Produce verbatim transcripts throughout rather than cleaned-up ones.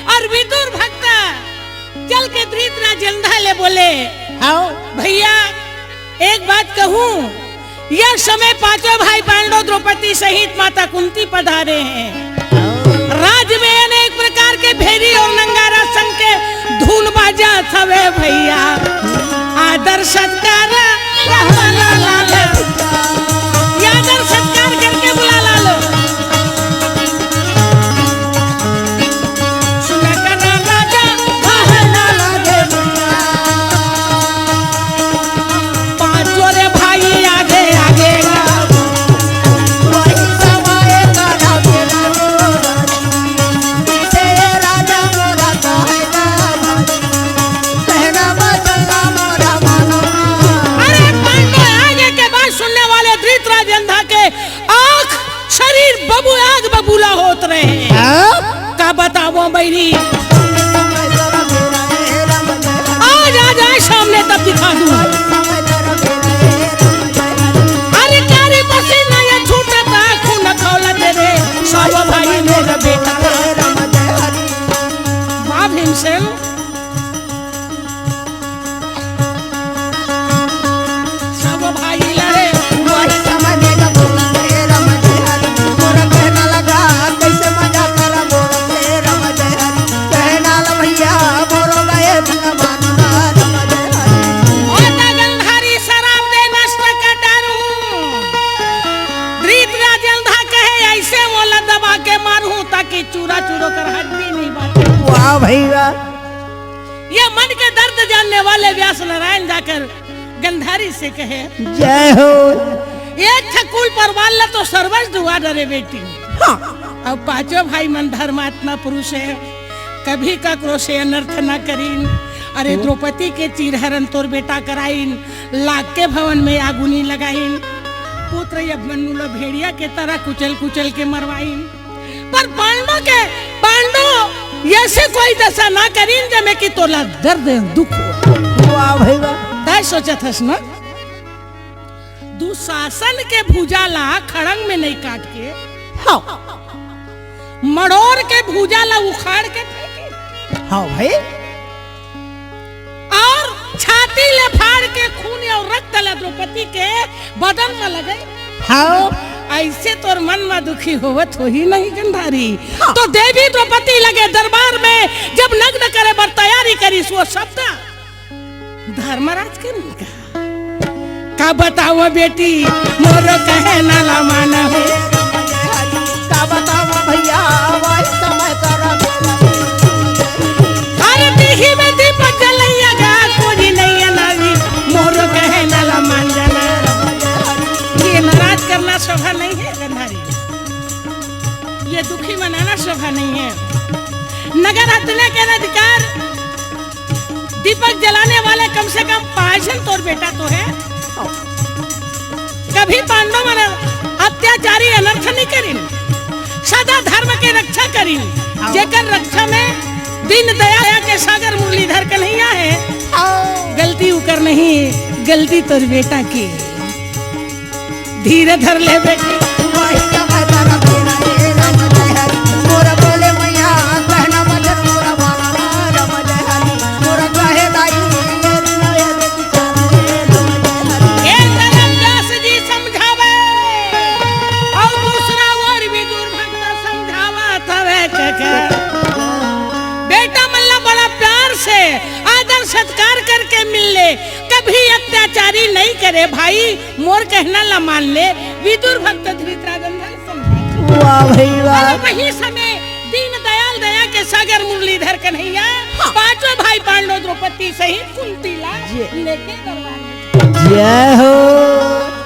अउ विदुर भक्त चल के धृतराज जलंधर ले बोले, हाँ। भइया, एक बात कहूँ, यह समय पांचों भाई पांडव द्रौपदी सहित माता कुंती पधारे हैं। राज में अनेक प्रकार के भेरी अउ नंगारा संग के धुन बाजत हवे भइया। आदर सत्कार, ये आदर सत्कार करके बुला ला लो। सुनत ना राजा, कहना लागे भइया। पांचों रे भाई आगे आगे। वही समय करा बेरा रो राजा। पीछे ये राजा मोरा कहना, कहना बचना मोरा मानो। अरे पांडव आगे के बात सुनने वाले धृतराज जलंधर के आंख, शरीर बबू आग बबूला होत रहे। हाँ? का बतावो बैरी, आज, आज आए सामने तब दिखा दूँ। अरे कारी पसीना ये छूटता, खून खौलत रे, सब भाई मोर बेटा। वाह भीमसेन। सब भाई लड़े। मोर समझ में बोलत हे रम जय हरि, मोर कहना लगा, कैसे मजा कर बोलत हे रम जय हरि, कहना ल भइया, मोर गए बिना मानना रम जय हरि। ओ त गंधारी शराब दे नष्ट कर डारू। धृतराज जलंधर कहे, ऐसे मोला दबा के मारू, ताकि चूरा चूरो कर हड्डी नहीं बाटे। वाह भइया। ये मन के दर्द जानने वाले व्यास नारायण जाकर गंधारी से कहे, जय हो। एक ठकुल परवार ला तो सर्वस दुआ डरे बेटी। हाँ। अब पांचों भाई मन धर्मात्मा पुरुष है, कभी ककरो से अनर्थ ना करीन। अरे द्रौपदी के चीरहरण तोर बेटा कराइन, लाग के भवन में आगुनी लगाइन। पुत्र अभिमन्यु ला भेड़िया के तरह कुचल कुचल के मरवाइन। पर पांडव के, पांडव ऐसे कोई दशा ना करीन जमे कि तोला दर्द दुख हो। वाह भाई वाह। तय सोचत हस ना, दुशासन के भुजा ला खड़ंग में नहीं काट के, हाँ। मड़ोर के भुजा ला उखाड़ के फेंके। हाँ भाई। अउ छाती ले फाड़ के खून अउ रक्त ला द्रौपदी के बदन में लगे। हाँ। ऐसे तोर मन में दुखी होवत होही नहीं गंधारी। हाँ। तो देवी द्रौपदी लगे दरबार में जब नग्न करे बर तैयारी करिस वो शब्द धर्मराज के नहीं कहा। का बतावं बेटी, मोर कहना ला मानहू। का बतावं भइया, वही समय कर। अरे देही में दीपक जलइया गा, कोई नइया नारी, मोर कहना ला मान जाना। ये नाराज करना शोभा नहीं है गंधारी, ये दुखी मनाना शोभा नहीं है। नगर हथले के अधिकार दीपक जलाने वाले कम से कम पाँच झन तोर बेटा तो है। कभी पांडव मन अत्याचारी अनर्थ नहीं करिन, सदा धर्म के रक्षा करिन। हाँ। जेकर रक्षा में दीन दया के सागर मुरलीधर कन्हैया है। हाँ। गलती उकर नहीं, गलती तोर बेटा के। धीर धर ले बेटी। वही समय धरम तेरा हे राम जय हरि। मोर बोले मैया कहना बचन मोरा बाला राम जय हरि। मोर कहे दाई ये दुनिया ये बेटी चाहे राम जय हरि। एक तरफ व्यास जी समझावे अउ दूसरा ओर विदुर भक्त समझावत हवे के, के बेटा मन ला बड़ा प्यार से आदर सत्कार करके मिल ले, कभी अत्याचारी नहीं करे भाई। मोर कहना ला मान ले, विदुर भक्त धृतराज अंधन समझा। वाह भाई वाह। अरे वही समय दीन दयाल दया के सागर मुरलीधर कन्हैया, हाँ। पांचों भाई पांडव द्रौपदी सहित कुंती ला जी। लेके दरबार में। जय हो।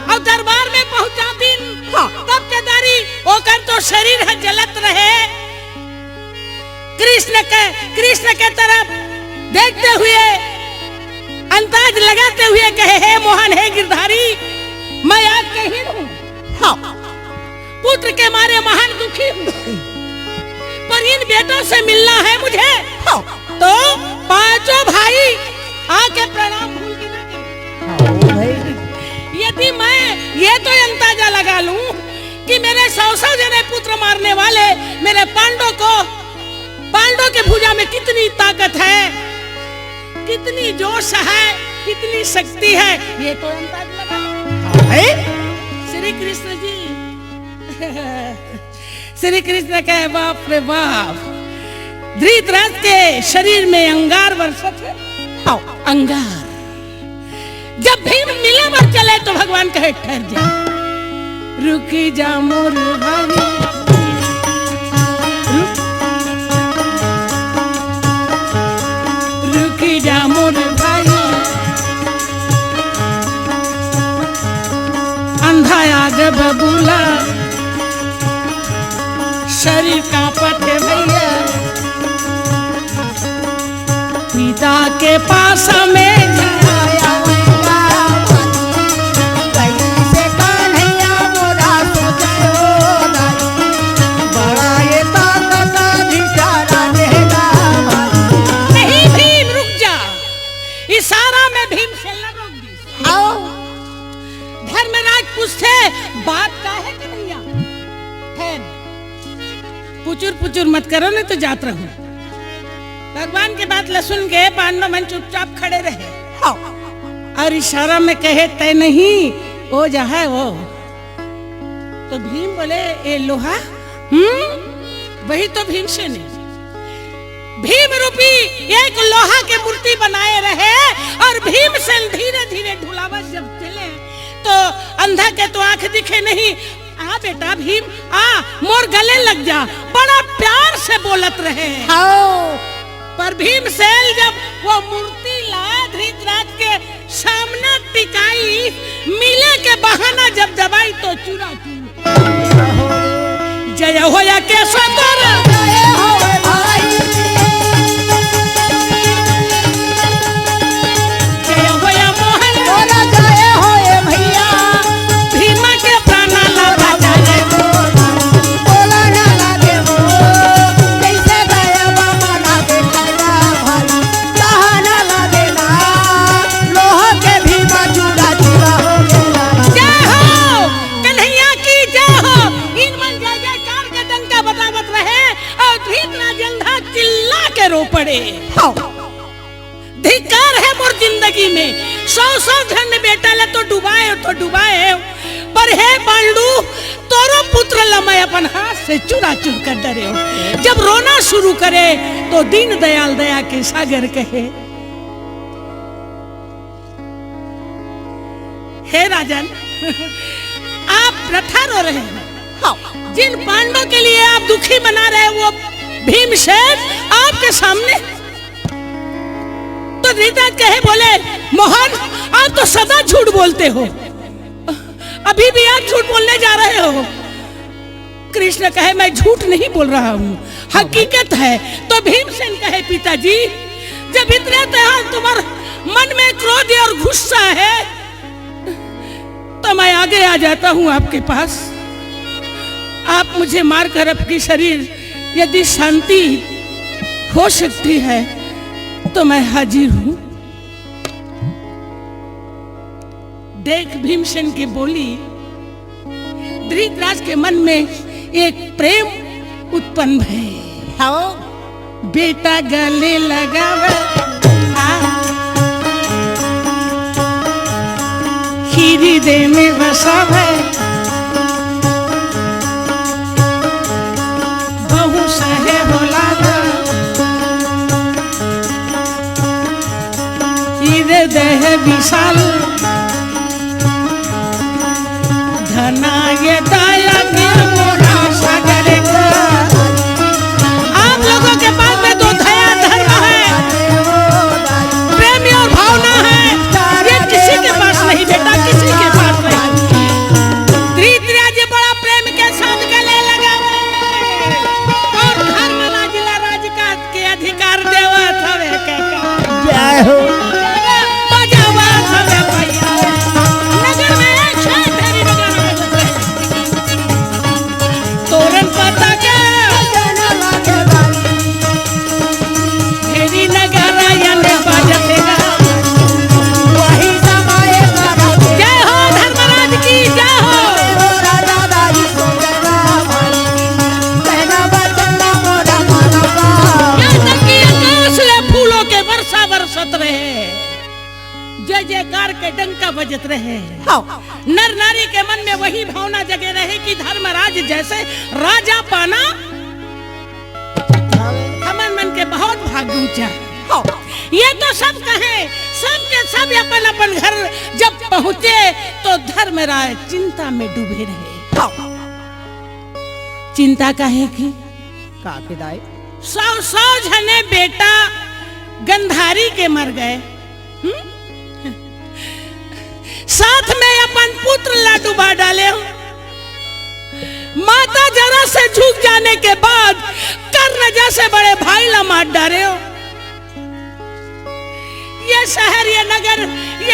अउ दरबार में पहुंचा दिन, हाँ। तब के दारी ओकर तो शरीर ह जलत रहे। कृष्ण के, कृष्ण के तरफ देखते हुए, अंदाज लगाते हुए कहे, "हे मोहन, हे गिरधारी, मैं आग के हीन हूँ। हाँ। पुत्र के मारे महान दुखी हूँ, पर इन बेटों से मिलना है मुझे।" हाँ। तो पांचों भाई आके प्रणाम भूल के ना करें। हाँ, भाई। यदि मैं ये तो अंदाजा लगा लूं कि मेरे सौ सौ जने पुत्र मारने वाले मेरे पांडव को पांडव के भुजा में कितनी ताकत है, कितनी जोश है, कितनी शक्ति है, ये तो अंदाज लगा। है? श्री कृष्ण जी, श्री कृष्ण कहे, बाप रे बाप, धृतराज के शरीर में अंगार वर्षत है। हाँ। अंगार। जब भीम मिले बर चले तो भगवान कहे, ठहर जा, रुक जा मोर भाई, रुक, रुक जा मोर भाई। अंधा आग बबूला, शरीर कांपत हे भैया। पिता के पास में जाया, कैसे कन्हैया मोरा सोचे हो दाई, बड़ा ये ताकत अधिकारा देगा भाई। नहीं भीम, रुक जा। इशारा में भीमसेन ला रोक दी। आओ। धर्मराज पूछथे, बात का है कन्हैया? ठहर, पुचुर पुचुर मत करो, नहीं तो जात रहूं। भगवान के बात ल सुन के पांडव मन चुपचाप खड़े रहे। हाँ। और इशारा में कहे, तय नहीं, वो जा है वो। तो भीम बोले, ए लोहा, हम्म, वही तो भीमसेन है। भीम रूपी एक लोहा के मूर्ति बनाए रहे और भीमसेन धीरे धीरे ढुलावत जब चले तो अंधा के तो आंख दिखे नहीं। आ बेटा भीम, आ मोर गले लग जा, बड़ा प्यार से बोलत रहे। हाँ। पर भीमसेन जब वो मूर्ति ला धृतराज के सामने टिकाई, मिले के बहाना जब जबाई तो चूरा चूर। जय होया केशव तोर, जय होवे भाई, जय होया मोहन, बोला जय होए भैया। भीमा के प्राणा ला बचाए। बोला ना लागे वो, कैसे दया बाबा ना देखाया भाई, कहा ना लागे ना, लोहा के भीमा चूरा चूरा हो गया। जय हो, कन्हैया की जय हो। इन मन जय जयकार के डंका बजावत रहे और धृतराज अंधा चिल्ला के रो पड़े। हाँ। धिक्कार है मोर जिंदगी में, सौ सौ झन बेटा ला तो डुबाए हो, तो डुबाए हो, पर हे पांडु, तोरो पुत्र ला मैं अपन हाथ से चूरा चूर कर डरे हो। जब रोना शुरू करे तो दीनदयाल दया के सागर कहे, हे राजन, आप वृथा रो रहे हैं। हाँ। जिन पांडवों के लिए आप दुखी मना रहे हैं, वो भीमसेन आपके सामने। तो धृतराज कहे, बोले, मोहन, आप तो सदा झूठ बोलते हो, अभी भी आप झूठ बोलने जा रहे हो। कृष्ण कहे, मैं झूठ नहीं बोल रहा हूँ, हकीकत है। तो भीमसेन कहे, पिताजी, जब इतने तैयार तुम्हारे मन में क्रोध और गुस्सा है, तो मैं आगे आ जाता हूँ आपके पास। आप मुझे मारकर आपकी शरीर यदि शांति हो सकती है, तो मैं हाजिर हूँ। देख भीमसेन के बोली, धृतराज के मन में एक प्रेम उत्पन्न भय। हाँ। बेटा गले लगावे, आ, हृदय में बसावे, बहु सहे होला गा। हृदय विशाल, धना ये दया के मोरा सागर का। आप लोगों के पास में तो दया धर्म है, प्रेम और भावना है, ये किसी के पास नहीं बेटा, किसी के पास नहीं। धृतराज बड़ा प्रेम के साथ गले लगावे और धर्मराज ला राज का के अधिकार देवत हवे काका। जय हो। बजावत हवे भाई। कार के डंका बजत रहे। हाँ। नर नारी के मन में वही भावना जगे रहे कि धर्मराज जैसे राजा पाना हमन मन के बहुत भाग ऊंचा। हाँ। ये तो सब कहे, सब के सब अपन अपन घर जब पहुंचे तो धर्मराज चिंता में डूबे रहे। हाँ। चिंता काहे की? का के दाई? सौ सौ झने बेटा गंधारी के मर गए। हम्म? साथ में अपन पुत्र ला डुबा डाले हो। माता जरा से झुक जाने के बाद कर्ण जैसे बड़े भाई ला मार डाले हो। ये शहर, ये नगर,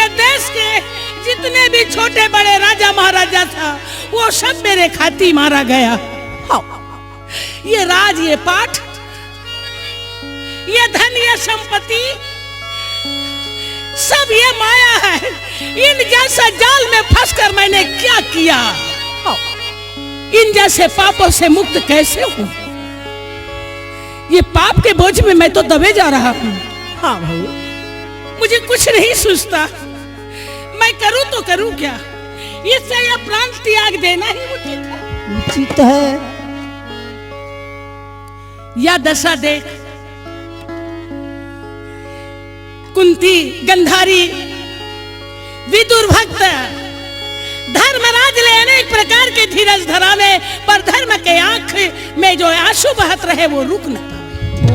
ये देश के जितने भी छोटे बड़े राजा महाराजा था, वो सब मेरे खाती मारा गया। हाँ। ये राज, ये पाठ, ये धन, ये संपत्ति, सब ये माया है। इन जैसा जाल में फंसकर मैंने क्या किया? इन जैसे पापों से मुक्त कैसे हूँ? ये पाप के बोझ में मैं तो दबे जा रहा हूँ। हाँ भाई। मुझे कुछ नहीं सूझता, मैं करूँ तो करूँ क्या? इससे यह प्राण त्याग देना ही उचित है। उचित है। या दशा देख, कुंती, गंधारी, विदुर भक्त, धर्मराज ले अनेक प्रकार के धीरज धरावे, पर धर्म के आंख में जो आंसू बहत रहे, वो रुक न पावे।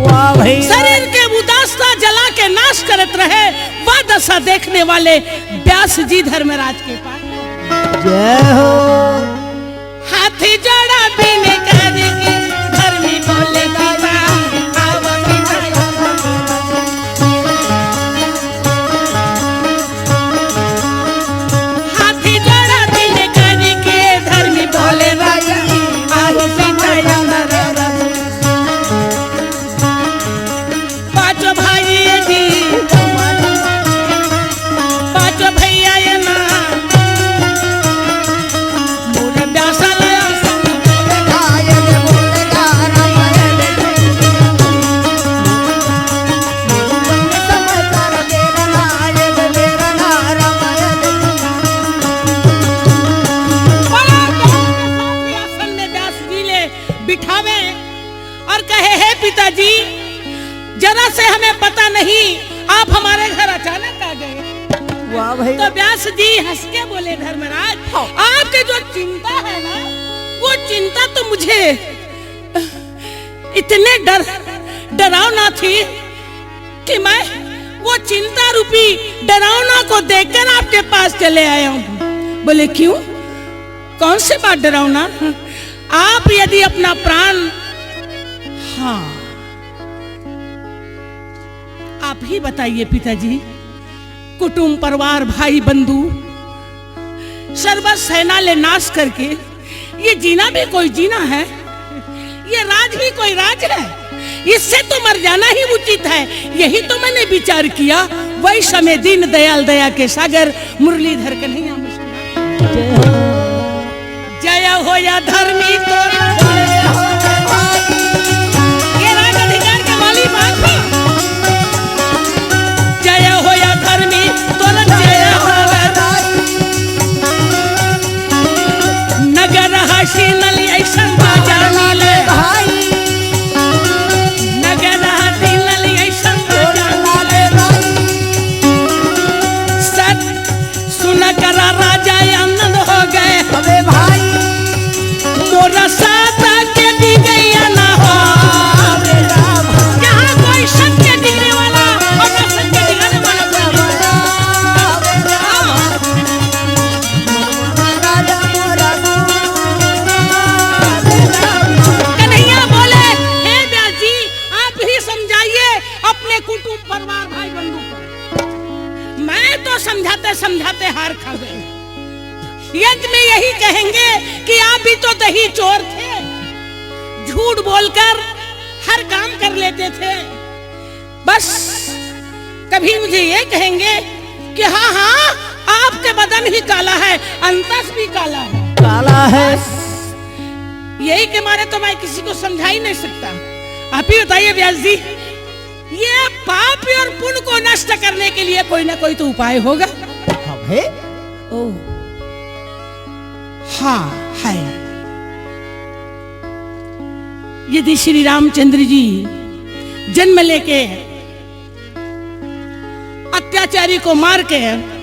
वाह भैया। शरीर के उदासता जला के नाश करत रहे, वह दशा देखने वाले व्यास जी धर्मराज के पास। जय हो। हाथी जोड़ा बिनय करी के धर्मी बोले पिता, आवा पिता। हाथी जोड़ा बिनय करी के धर्मी बोले राजा, आवा पिता अंदर। पांचों भाई ये जी, पांचों भैया ये ना, मोरे ब्यासा लाया संग। बड़ा प्यार के साथ ही आसन में व्यास जी ले बिठावे और कहे, "हे पिताजी, जरा से हमें पता नहीं, आप हमारे घर अचानक आ गए।" वाह भाई। तो व्यास जी हंस के बोले, "धर्मराज, हाँ। आपके जो चिंता है ना, वो चिंता तो मुझे इतने डर, डरावना थी कि मैं वो चिंता रूपी डरावना को देखकर आपके पास चले आया हूँ।" बोले, "क्यों? कौन सी बात डरावना? आप यदि अपना प्राण..." हाँ, आप ही बताइए पिताजी, कुटुंब, परिवार, भाई, बंधु, सर्व सेना ले नाश करके ये जीना भी कोई जीना है? ये राज भी कोई राज है? इससे तो मर जाना ही उचित है। यही तो मैंने विचार किया। वही समय दीन दयाल दया के सागर मुरलीधर कन्हैया मुस्कुरा। जय हो। जय होया धर्मी तोर। ये राज अधिकार के मालिक आप हो। जय होया धर्मी तोर, जय हो। नगर हसीन अली ऐसन बाजा मिले। नगर हसीन अली ऐसन बाजा मिले। सत सुन करा राजा आनंद हो गए। अबे भाई। मोरा साथ के दी गैया ना हो। अबे राम। यहाँ कोई सत्य दिखने वाला और ना सत्य दिखाने वाला कोई नहीं। राजा मोरा। कन्हैया बोले, "हे व्यास जी, आप ही समझाइए अपने कुटुंब, परिवार, भाई बंधु को। मैं तो समझाते समझाते हार खा गए। अंत में यही कहेंगे कि आप भी तो दही चोर थे, झूठ बोलकर हर काम कर लेते थे। बस कभी मुझे ये कहेंगे कि हाँ, हाँ, आपके बदन ही काला है, अंतस भी काला है।" काला है। यही के मारे तो मैं किसी को समझा ही नहीं सकता। आप ही बताइए व्यास जी, ये पाप और पुण्य को नष्ट करने के लिए कोई ना कोई तो उपाय होगा। हे? ओ, हाँ, है। यदि श्री रामचंद्र जी जन्म लेके अत्याचारी को मार के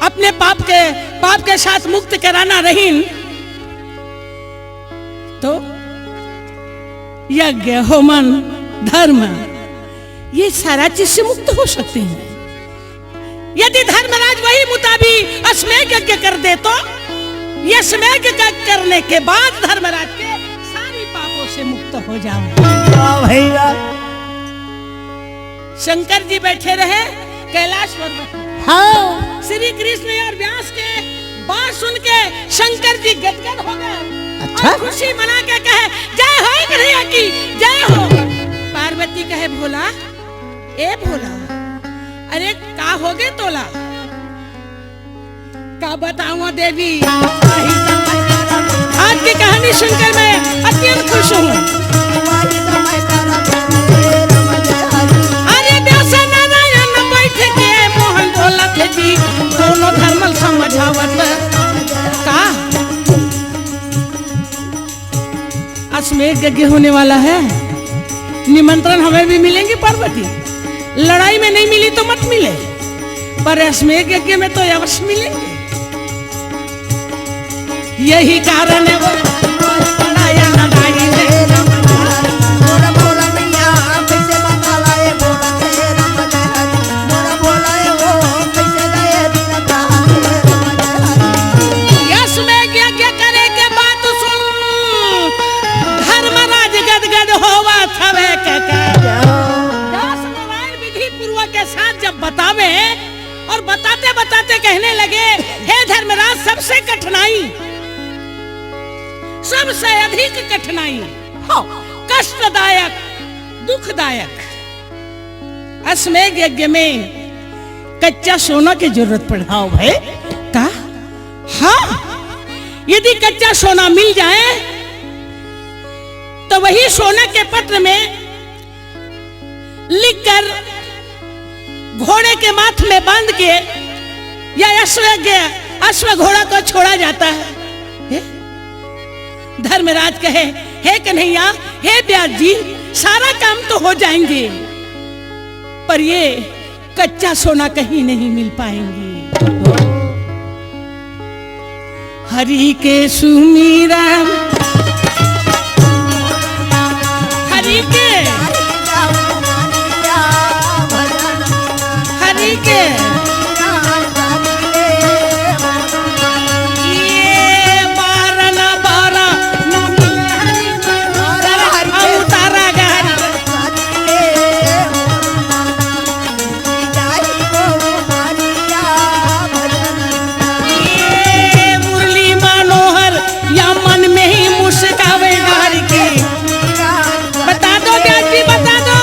अपने पाप के, पाप के साथ मुक्त कराना रहिन, तो यज्ञ, होमन, धर्म, ये सारा चीज से मुक्त हो सकते हैं। यदि धर्मराज वही मुताबिक अश्वमेघ यज्ञ कर दे, तो ये अश्वमेघ यज्ञ करने के बाद धर्मराज के सारी पापों से मुक्त हो जाओ। वाह भैया। शंकर जी बैठे रहे कैलाश पर्वत में। हाँ। श्री कृष्ण और व्यास के बात सुन के शंकर जी गदगद हो गए। अच्छा। और खुशी मना के कहे, "जय हो कन्हैया की, जय हो।" पार्वती कहे, "भोला, ए भोला, अरे का होगे तोला?" का बताऊं देवी, आज की कहानी सुनकर मैं अत्यंत खुश हूँ। अरे व्यास नारायण बैठ के मोहन बोलत जी, दोनों धर्म समझावत। का अश्वमेघ यज्ञ होने वाला है, निमंत्रण हमें भी मिलेंगे पार्वती। लड़ाई में नहीं मिली तो मत मिले, पर अश्वमेघ यज्ञ में तो अवश्य मिलेंगे। यही कारण है वो अश्वमेघ यज्ञ करे के बाद सुन, धर्मराज गदगद होवत हवे के, के। व्यास नारायण विधि पूर्वक के साथ जब बतावे और बताते बताते कहने लगे, "हे धर्मराज, सबसे कठिनाई, सबसे अधिक कठिनाई, हाँ, कष्टदायक, दुखदायक अश्वमेघ यज्ञ में कच्चा सोना की जरूरत पड़े।" हाँ भाई। का? हाँ, यदि कच्चा सोना मिल जाए तो वही सोना के पत्र में लिखकर घोड़े के माथ में बांध के या अश्व, अश्व घोड़ा को छोड़ा जाता है। हे? धर्मराज कहे, "हे कन्हैया, हे व्यास जी, सारा काम तो हो जाएंगे, पर ये कच्चा सोना कहीं नहीं मिल पाएंगे।" हरि के सुमिरन, हरि के, हरि के। ये बारह ना बारह, अवतारा गा हरि। ए मुरली मनोहर या मन में ही मुस्कावे हरि के। बता दो व्यास जी, बता दो।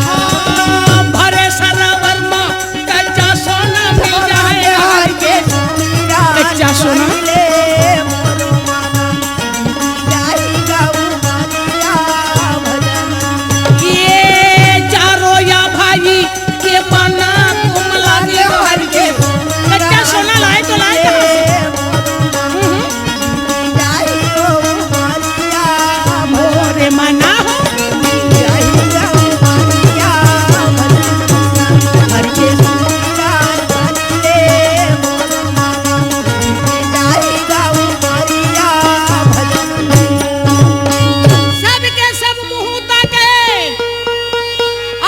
हाँ, भरे सरोवर में कच्चा सोना मिल जाए हरि के। कच्चा सोना। ये चारों या भाई के मना तुम लागे हरि के। कच्चा सोना लाए तो लाए कहाँ से? हम्म। मोरे मना हो। सबके सब मुहूता कहे,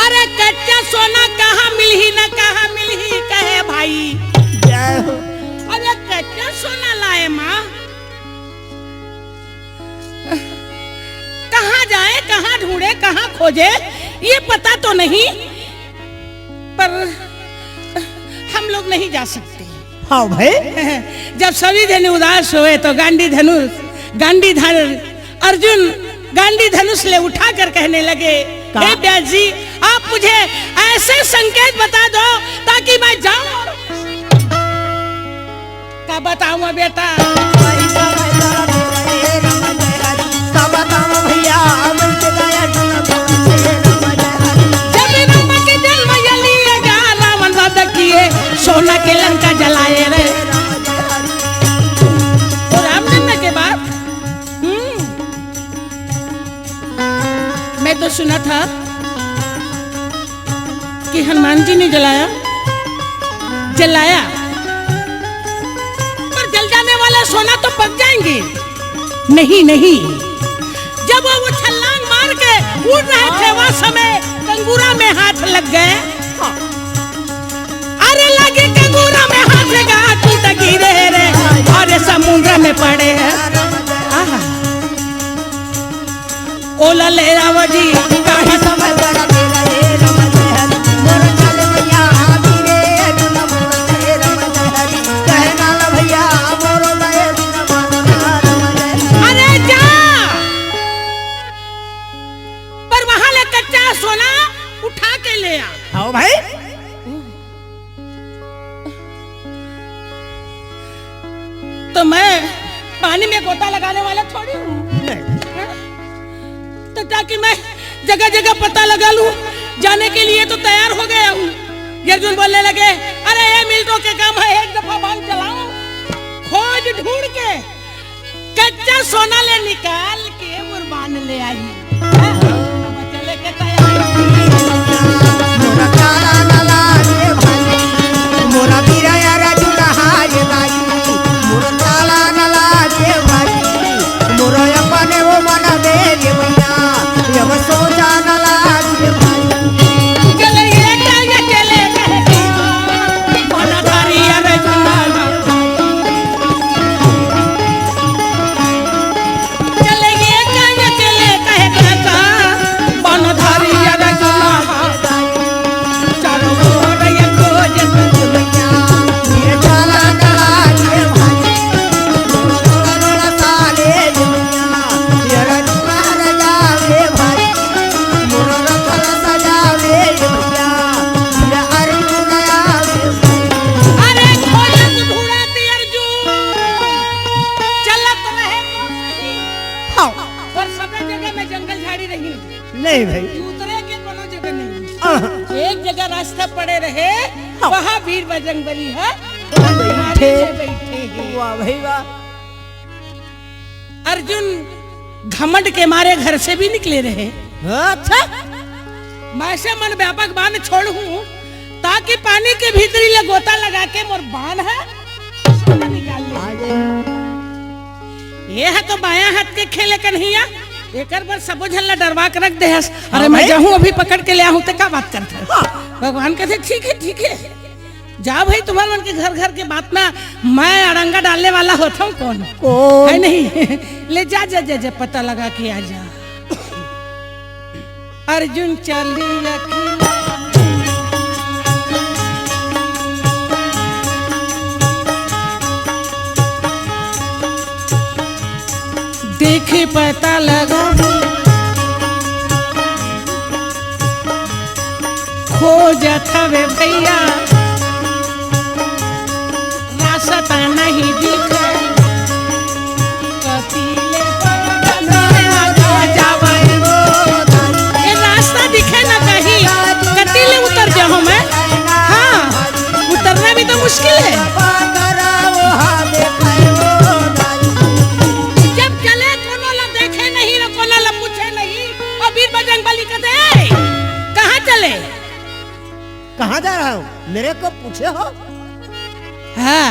"अरे कच्चा सोना कहाँ मिलही ना, कहाँ मिलही?" कहे भाई। जय हो। अरे कच्चा सोना लाए माँ, कहाँ जाए, कहाँ ढूंढे, कहाँ खोजे, ये पता तो नहीं, पर हम लोग नहीं जा सकते। हाँ भाई। जब सभी जने उदास हुए तो गांडी धनुष, गांडी धनुष, अर्जुन गांडी धनुष ले उठाकर कहने लगे, का? "हे व्यास जी, आप मुझे ऐसे संकेत बता दो ताकि मैं जाऊं और" का बताऊं बेटा? सुना था कि हनुमान जी ने जलाया, जलाया, पर जल जाने वाला सोना तो पक जाएंगे। नहीं, नहीं, जब वो, वो छलांग मार के उड़ रहे थे, वह समय कंगूरा में हाथ लग गए। अरे लगे कंगूरा में हाथ लगा, टूट गिरे रे, अरे समुद्र में पड़े। आहा। ओला ले रावा जी, काहे समय बड़ा तेरा, ए रमन हरी, मोर चल मैया, हाथी रे, टूना मोर, ए रमन हरी, कहना ला भैया, मोरो ला, ए टूना मोर, रमन हरी। अरे जा, पर वहां ले कच्चा सोना उठा के ले आ। आओ भाई। तो मैं पानी में गोता लगाने वाला थोड़ी हूँ। नहीं। हाँ? तो ताकि मैं जगह जगह पता लगा लूं, जाने के लिए तो तैयार हो गया हूँ। अर्जुन बोलने लगे, अरे ये मिनटों के काम है, एक दफा बाण चलाओ, खोज ढूंढ के कच्चा सोना ले निकाल के मोर बाण ले आई। हाँ? अब चले के तैयार। मोरा ताला ना लागे भाई, मोरा बीरा यारा जुड़ा हाय भाई, मोरा ताला ना लागे भाई, मोरा अपने वो मना दे रे भैया, ये वो सोचा ना लागे भाई। चले ये क्या, ये चले ये, मोरा तारी यारा जुड़ा। चले ये काया चले कहे काका, बन धरिया रचना। चारों ओर ये खोज दुनिया, ये चाला कहा ये भाई, रोड़ा रोड़ा साले दुनिया, ये रचना रजावे भाई, मोर रथ सजावे भैया, ये अर्जुन आवे भाई। अरे खोजत ढूंढत अर्जुन चलत रहे तो सही। हाँ। पर सबे जगह में जंगल झाड़ी रही। नहीं भाई। उतरे के कोनो जगह नहीं। हाँ। एक जगह रास्ता पड़े रहे, हाँ। वहाँ वीर बजरंग बली है। बैठे। बैठे हैं। वाह भाई वाह। अर्जुन घमंड के मारे घर से भी निकले रहे। अच्छा। मैं से मन व्यापक बाण छोड़ हूँ, ताकि पानी के भीतरी ले गोता लगा के मोर बाण है, सोना निकाल ले। ये है तो बायां हाथ के खेले कन्हैया, एकर बर सबो झन ला डरवा के रख दे हस। अरे हाँ मैं भाई। जाहूँ अभी पकड़ के ले आहूँ, ते का बात करत है? हाँ। भगवान कहते ठीक है, ठीक है, जा भाई, तुम्हार मन के घर घर के बात ना, मैं अड़ंगा डालने वाला होता हूँ कौन? कौन? है नहीं। ले जा, जा, जा, जा, पता लगा के आ जा। अर्जुन चली अखिला। देखे पता लगा, खोजत हवे भैया, रास्ता नहीं दिखे। कति ले पता लगा जावे। ये रास्ता दिखे ना कहीं, कति ले उतर जाऊं मैं? हाँ, उतरना भी तो मुश्किल है। जब चले कोनो ला देखे नहीं, न कोनो ला पूछे नहीं, और वीर बजरंग बली कहते, "ए, कहाँ चले? कहाँ जा रहा हूँ? मेरे को पूछे हो?" हाँ,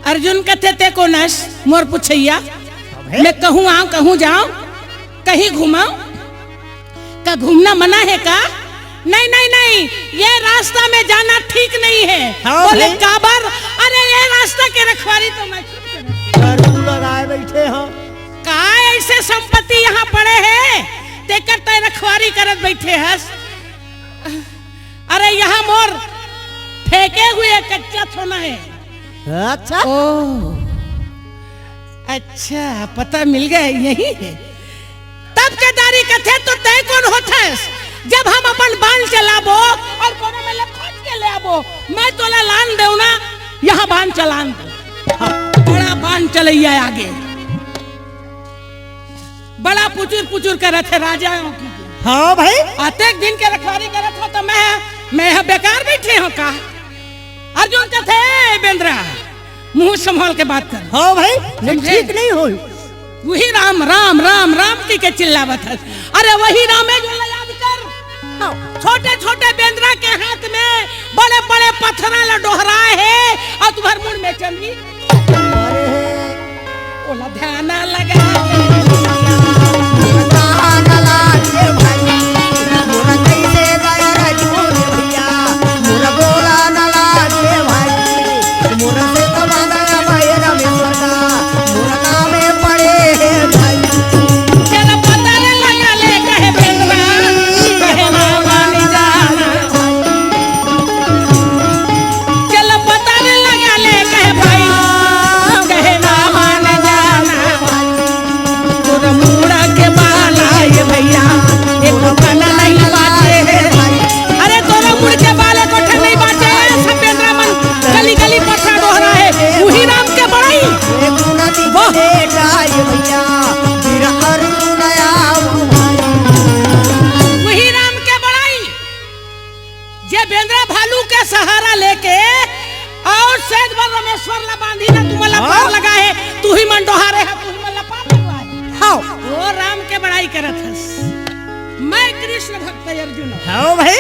अर्जुन कहते, "ते कोन अस, मोर पुछैया? अबे। मैं कहूँ आऊँ, कहूँ जाऊँ, कहीं घुमाऊँ?" का घूमना मना है का? नहीं, नहीं, नहीं, ये रास्ता में जाना ठीक नहीं है। हाँ बोले, भाई। काबर? अरे, ये रास्ता के रखवारी तो मैं खुद करूँ। घर तू लगाए बैठे हो। का ऐसे संपत्ति यहाँ पड़े है, तेकर तय रखवारी करत बैठे हस? अरे, यहाँ मोर फेंके हुए कच्चा सोना है। अच्छा। ओ, अच्छा, पता मिल गया, यही है। तब केदारी कथे, "तो तय कोन होथस, जब हम अपन बाण चलाबो और कोनो में ले खोज के ले आबो, मैं तोला लान देव ना, यहाँ बाण चलान दे।" बड़ा बाण चलैया आगे, बड़ा पुचुर पुचुर करत है राजाओं की। हाँ भाई। अतेक दिन के रखवारी करत हो तो मैं, मैं यहाँ बेकार बैठे हो का? अर्जुन कथे, "ए बेंदरा, मुंह संभाल के बात कर।" हाँ भाई, नहीं, समझे? ठीक नहीं होई। वही राम, राम, राम, राम कहिके चिल्लावत हस। अरे वही राम हे जो ला याद कर। हाँ। छोटे-छोटे बेंदरा के हाथ में बड़े-बड़े पत्थरा ला डोहराए हे अउ तुम्हर मुड़ में चंदी। अरे हे। ओला ध्यान लगा। चल पता रे लगा ले कहे बेंदरा, कहे ना मानी जाना। चल पता रे लगा ले कहे भाई, कहे ना मान जाना। तोर मुड़ा के बाला ये भैया, एक पन नहीं बाचे हे। अरे तोर मुड़ के बाल एको ठन नहीं बाचे हे, सब बेंदरा मन गली गली पत्थरा डोहराए हे। उही राम के बड़ाई। वाह। उही राम के बड़ाई। जे बेंदरा भालू के सहारा लेके अउ सेज बर रमेश्वर ला बांधी ना, तुमन ला हाँ? पार लगाए हे, तुही मन डोहारे हा, तुही मन ला पार लगवाए। हाँ। वो राम के बड़ाई करत हस। मैं कृष्ण भक्त अर्जुन हूँ। हाँ भाई।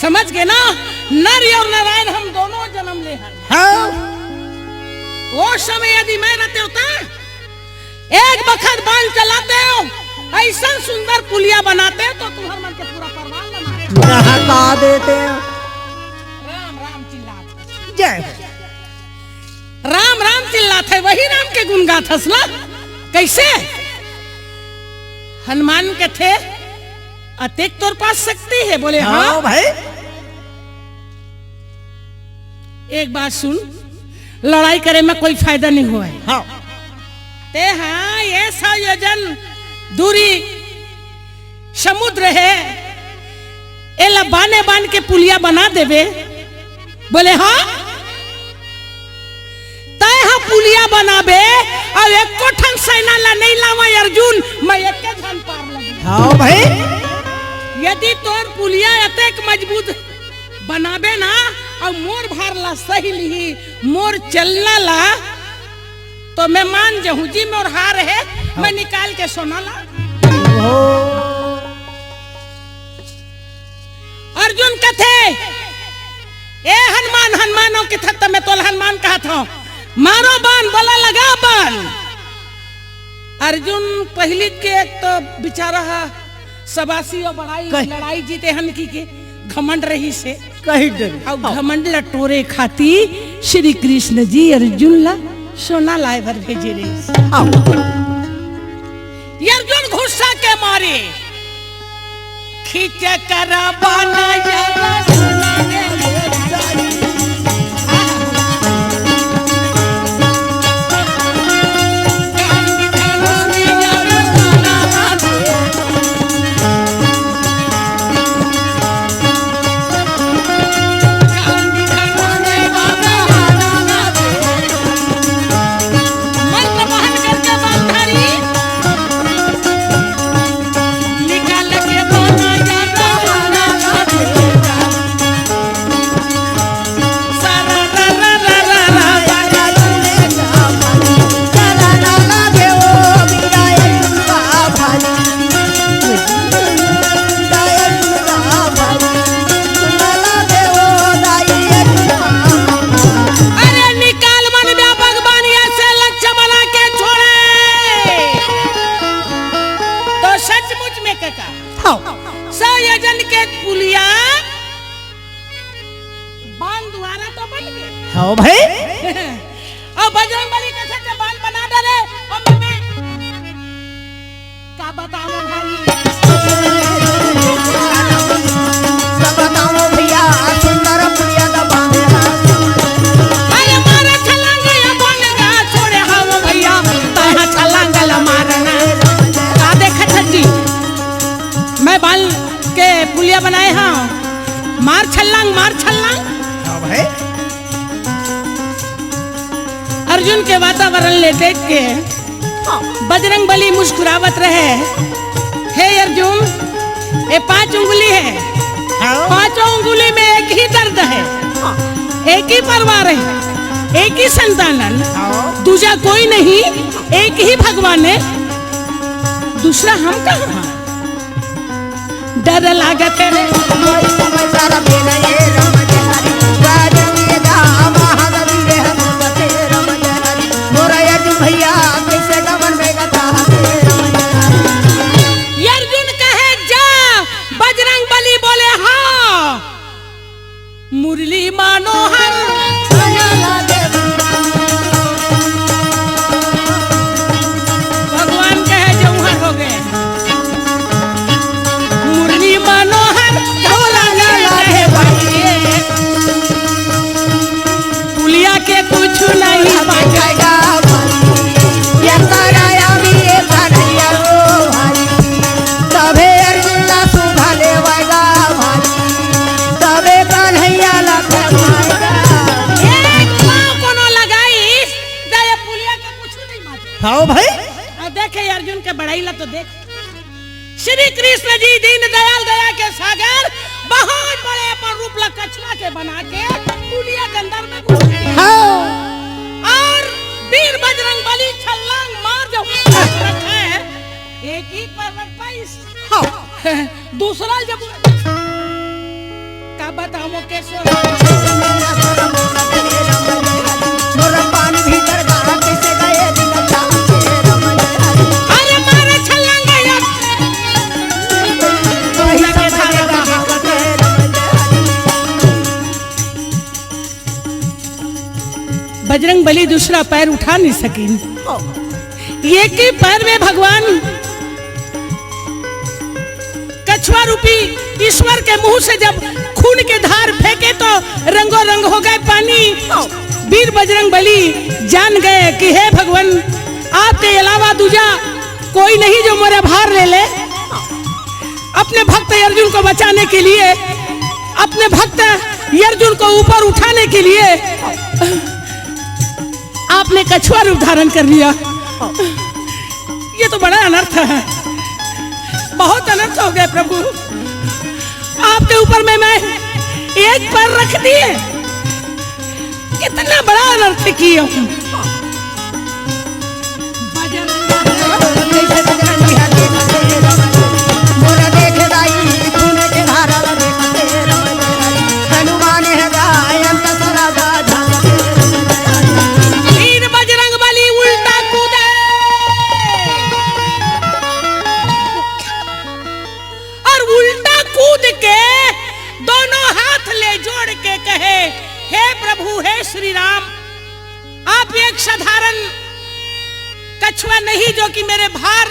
समझ गे ना, नर अउ नारायण हम दोनों जनम ले हन। हाँ। वो समय यदि मैं रहते होता, एक बखत बाण चलाते हो, अइसन सुंदर पुलिया बनाते तो तुम्हर मन के पूरा परवार ला मार। नहका देते। राम राम चिल्लात। जय हो। राम राम चिल्लात हे, वही राम के गुन गात हस ना। कइसे? हनुमान कथे, अतेक तोर पास शक्ति हे? बोले, हाँ। हाँ भाई। एक बात सुन, लड़ाई करे में कोई फायदा नहीं होय। हाँ। ते हाँ, ये सौ योजन दूरी समुद्र हे, एला बाने बान के पुलिया बना देबे। बोले, हाँ, तय हा पुलिया बनाबे, अउ एको ठन सेना ला नहीं लावा अर्जुन, मैं एके झन पार लगी। हाँ भाई। यदि तोर पुलिया अतेक मजबूत बनाबे ना, अउ मोर भार ला सही लिही, मोर चलना ला, तो मैं मान जहूँ जी, मोर हार हे, हाँ। मैं निकाल के सोना ला। ओहो। अर्जुन कथे, ए हनुमान, हनुमानो के थत्ता में तोल हनुमान कहत हूँ, मारो बाण, बोला लगा बाण। अर्जुन पहिली के एक तो बेचारा हा, सबासी अउ बड़ाई, कह- लड़ाई जीते हन कहिके घमंड रहिसे। कही डरी। अउ हाँ। घमंड ला टोरे खाती श्री कृष्ण जी अर्जुन ला सोना लाए बर भेजे रहिसे। हाँ। ये अर्जुन गुस्सा के मारे खींच कर बाण अरे निकाल मन व्यापक बानिया से लक्ष्य बना के छोड़े। तो सचमुच में कका, हाँ। सौ योजन के पुलिया बाण द्वारा तो बन गे। हाँ भाई। अउ बजरंग बली कथे के बाण बना डरे, अउ मैं का बतावं भाई? का बतावं भैया, सुंदर प्रिया का बांधे हाथ। अरे मारे छलांग या बन गा, छोड़े हाव भैया, तैं हा छलांग ला मारना। का देखत हस जी? मैं बाण के पुलिया बनाए हंव, मार छलांग, मार छलांग। हाँ भाई। अर्जुन के वातावरण ले देख के बजरंग बली मुस्कुरावत रहे, हे अर्जुन, ए पांच उंगली हे, हाँ। पांचों उंगली में एक ही दर्द हे, हाँ। एक ही परिवार हे, एक ही संतान हे, हाँ। दूजा कोई नहीं, एक ही भगवान हे। दूसरा हम कहाँ? डर लागत रे। ये अर्जुन कहे जा, बजरंग बली बोले हाँ। मुरली मनोहर। भगवान कहे जौहर हो गए। मुरली मनोहर ढोला ना लागे भाई। पुलिया के कुछ नहीं बचेगा। ये तारा अभी ये तारा रो भाई। तभे अर्जुन ला सुधा लेवैगा भाई। तबे कन्हैया ला खेलैगा। एक पाँव कोनो लगाई, त ये पुलिया के कुछ नहीं बाचे। हाँ भाई। अब देखे अर्जुन के बड़ाई ला तो देख। श्री कृष्ण जी दीन दयाल दया के सागर, बहुत बड़े अपन रूप ला कछुआ के बना के पुलिया के अंदर में घुस गए। हाँ। और वीर बजरंग बली छलांग मार जो रखे है, एक ही पर रख पाइस। हाँ। दूसरा जब का बताओ कैसे। मोर पान भीतर गाड़ा कैसे गए दिल। अरे मारे छलांग यार। बजरंग बली दूसरा पैर उठा नहीं सकिन। एक ही पैर में भगवान कछुआ रूपी ईश्वर के मुंह से जब खून के धार फेंके तो रंगो रंग हो गए पानी। वीर बजरंग बली जान गए कि हे भगवान, आपके अलावा दूजा कोई नहीं जो मेरा भार ले ले। अपने भक्त अर्जुन को बचाने के लिए, अपने भक्त अर्जुन को ऊपर उठाने के लिए आपने कछुआ रूप धारण कर लिया। ये तो बड़ा अनर्थ है, बहुत अनर्थ हो गया प्रभु। आपके ऊपर में मैं एक पैर रख दिए, कितना बड़ा अनर्थ किए हूँ। वीर बजरंग बली उल्टा कूदे और उल्टा कूद के दोनों हाथ ले जोड़ के कहे, हे प्रभु, हे श्री राम, आप एक साधारण कछुआ नहीं जो कि मेरे भार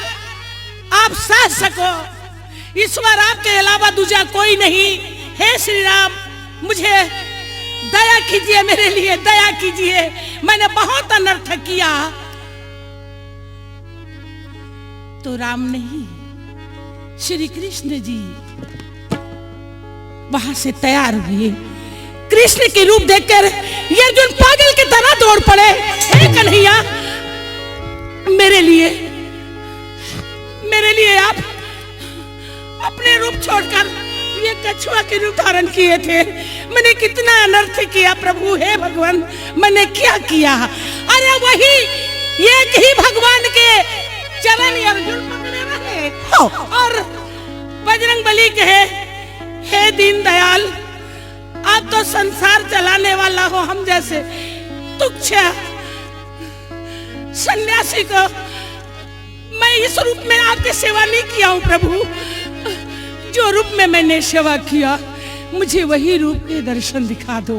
आप सह सको। ईश्वर आपके अलावा दूजा कोई नहीं। हे श्री राम, मुझे दया कीजिए, मेरे लिए दया कीजिए, मैंने बहुत अनर्थ किया। तो राम नहीं, श्री कृष्ण जी वहां से तैयार हुए। कृष्ण के रूप देखकर ये अर्जुन पागल की तरह दौड़ पड़े। हे कन्हैया, मेरे लिए, मेरे लिए आप अपने रूप छोड़कर ये कछुआ के रूप धारण किए थे। मैंने कितना अनर्थ किया प्रभु, हे भगवान, मैंने क्या किया? अरे वही एक ही भगवान के चरण अर्जुन पकड़े रहे। हाँ। और बजरंग बली कहे, हे दीन दयाल, आप तो संसार चलाने वाला हो, हम जैसे तुच्छ सन्यासी को मैं इस रूप में आपकी सेवा नहीं किया हूँ प्रभु। जो रूप में मैंने सेवा किया, मुझे वही रूप के दर्शन दिखा दो।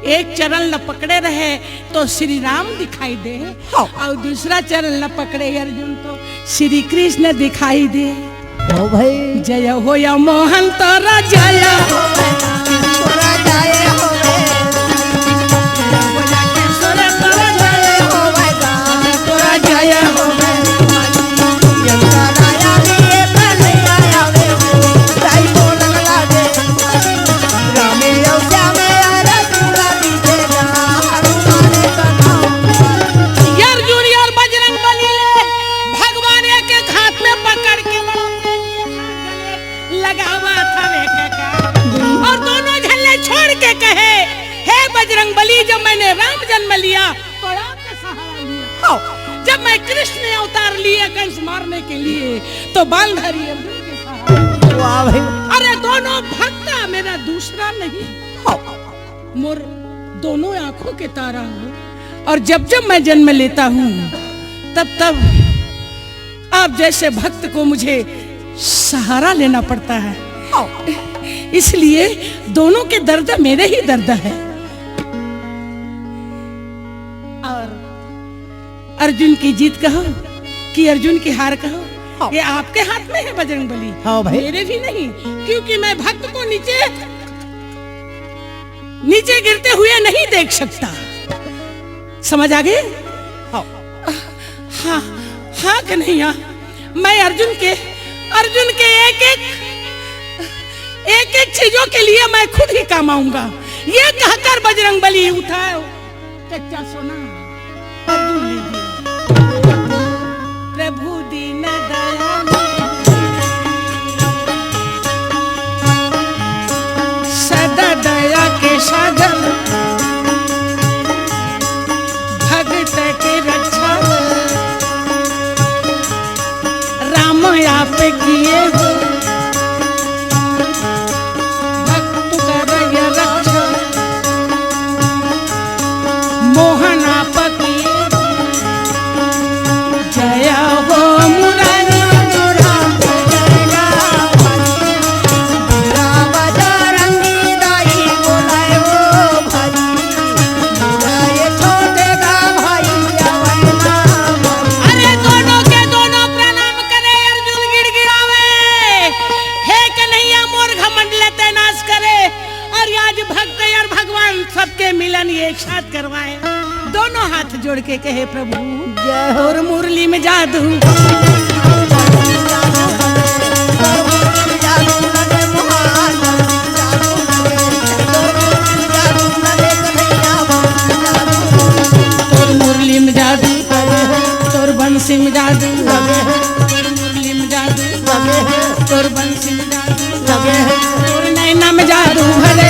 एक चरण ल पकड़े रहे तो श्री राम दिखाई दे, हाँ। और दूसरा चरण ल पकड़े अर्जुन तो श्री कृष्ण दिखाई दे। हो भाई। जय हो या मोहन तोरा जय। तोरा जय हो। यार जूनियर बजरंग बली ले भगवान एक एक हाथ में पकड़ के लड़ा, लगावा था बेटे का। और दोनों झल्ले छोड़ के कहे, हे बजरंग बली, जब मैंने राम जन्म लिया तो राम का सहारा लिया। हाँ। जब मैं कृष्ण अवतार लिए कंस मारने के लिए तो बालधारी अर्जुन के सहारे। वाह भाई। अरे दोनों भक्त मेरा दूसरा नहीं, मोर दोनों आंखों के तारा हो। और जब जब मैं जन्म लेता हूँ, तब तब आप जैसे भक्त को मुझे सहारा लेना पड़ता है। इसलिए दोनों के दर्द मेरे ही दर्द है। और अर्जुन की जीत कहो कि अर्जुन की हार कहो, हाँ। ये आपके हाथ में है बजरंग बली, हाँ भाई। मेरे भी नहीं, क्योंकि मैं भक्त को नीचे, नीचे गिरते हुए नहीं देख सकता। समझ आ गए? हाँ। हाँ, हाँ कन्हैया, मैं अर्जुन के, अर्जुन के एक एक, एक एक चीजों के लिए मैं खुद ही काम आऊंगा। ये कहकर बजरंग बली उठा कच्चा सोना अर्जुन ले दिया। प्रभु दीन दयाल, सदा दया के सागर, भक्त के रक्षा, राम आप किए हो, भक्त कर रक्षा। मोहन आप किए हो, जय हो मुरारी। अरे दोनों के दोनों प्रणाम करे, अर्जुन गिड़गिड़ावे, हे कन्हैया मोर घमंड लेते नाश करे। और आज भक्त और भगवान सबके मिलन एक साथ करवाए। दोनों हाथ जोड़ के कहे, प्रभु जय हो। तोर मुरली में जादू, तोर मुरली में जादू, तोर बंसी में जादू, तोर मुरली में जादू, तोर बंसी में जादू, तोर नैना में जादू भरे।